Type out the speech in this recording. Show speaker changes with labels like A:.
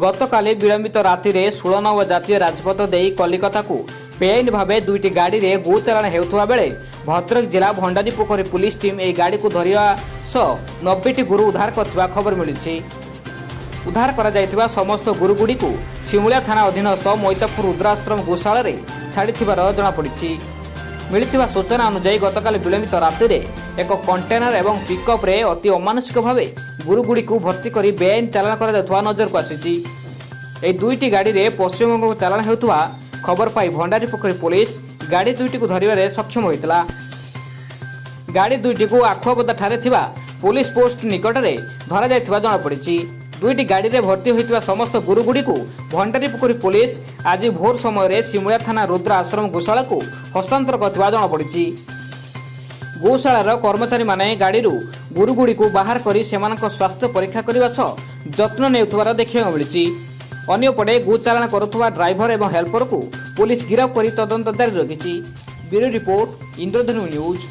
A: ଗତକାଲି ବିଳମ୍ବିତ ରାତିରେ 16 ନମ୍ବର ଜାତୀୟ ରାଜପଥ ଦେଇ କଲିକତାକୁ ବେଆଇନ ଭାବେ ଦୁଇଟି ଗାଡ଼ିରେ ଗୋ ଚାଲାଣ ହେଉଥିବା ବେଳେ ଭଦ୍ରକ ଜିଲ୍ଲା ଭଣ୍ଡାରୀପୋଖରୀ ପୁଲିସ ଟିମ୍ ଏହି ଗାଡ଼ିକୁ ଧରିବା ସହ 90ଟି ଗୋରୁ ଉଦ୍ଧାର କରିଥିବା ଖବର ମିଳିଛି। ଉଦ୍ଧାର କରାଯାଇଥିବା ସମସ୍ତ ଗୋରୁଗୁଡ଼ିକୁ ସିମୁଳିଆ ଥାନା ଅଧୀନସ୍ଥ ମୈତାପୁର ରୁଦ୍ରାଶ୍ରମ ଗୋଶାଳାରେ ଛାଡ଼ିଥିବାର ଜଣାପଡ଼ିଛି। ମିଳିଥିବା ସୂଚନା ଅନୁଯାୟୀ, ଗତକାଲି ବିଳମ୍ବିତ ରାତିରେ ଏକ କଣ୍ଟେନର ଏବଂ ପିକଅପ୍ରେ ଅତି ଅମାନୁଷିକ ଭାବେ ଗୋରୁଗୁଡ଼ିକୁ ଭର୍ତ୍ତି କରି ବେଆଇନ ଚାଲାଣ କରାଯାଉଥିବା ନଜରକୁ ଆସିଛି। ଏହି ଦୁଇଟି ଗାଡ଼ିରେ ପଶ୍ଚିମବଙ୍ଗକୁ ଚାଲାଣ ହେଉଥିବା ଖବର ପାଇ ଭଣ୍ଡାରୀପୋଖରୀ ପୋଲିସ ଗାଡ଼ି ଦୁଇଟିକୁ ଧରିବାରେ ସକ୍ଷମ ହୋଇଥିଲା। ଗାଡ଼ି ଦୁଇଟିକୁ ଆଖୁଆପଦାଠାରେ ଥିବା ପୋଲିସ ପୋଷ୍ଟ ନିକଟରେ ଧରାଯାଇଥିବା ଜଣାପଡ଼ିଛି। ଦୁଇଟି ଗାଡ଼ିରେ ଭର୍ତ୍ତି ହୋଇଥିବା ସମସ୍ତ ଗୋରୁଗୁଡ଼ିକୁ ଭଣ୍ଡାରୀପୋଖରୀ ପୋଲିସ ଆଜି ଭୋର ସମୟରେ ସିମୁଳିଆ ଥାନା ରୁଦ୍ର ଆଶ୍ରମ ଗୋଶାଳାକୁ ହସ୍ତାନ୍ତର କରିଥିବା ଜଣାପଡ଼ିଛି। ଗୋଶାଳାର କର୍ମଚାରୀମାନେ ଗାଡ଼ିରୁ ଗୋରୁଗୁଡ଼ିକୁ ବାହାର କରି ସେମାନଙ୍କ ସ୍ୱାସ୍ଥ୍ୟ ପରୀକ୍ଷା କରିବା ସହ ଯତ୍ନ ନେଉଥିବାର ଦେଖିବାକୁ ମିଳିଛି। ଅନ୍ୟପଟେ ଗୋ ଚାଲାଣ କରୁଥିବା ଡ୍ରାଇଭର ଏବଂ ହେଲ୍ପରକୁ ପୋଲିସ ଗିରଫ କରି ତଦନ୍ତ ଜାରି ରଖିଛି। ବ୍ୟୁରୋ ରିପୋର୍ଟ, ଇନ୍ଦ୍ରଧନୁ ନ୍ୟୁଜ୍।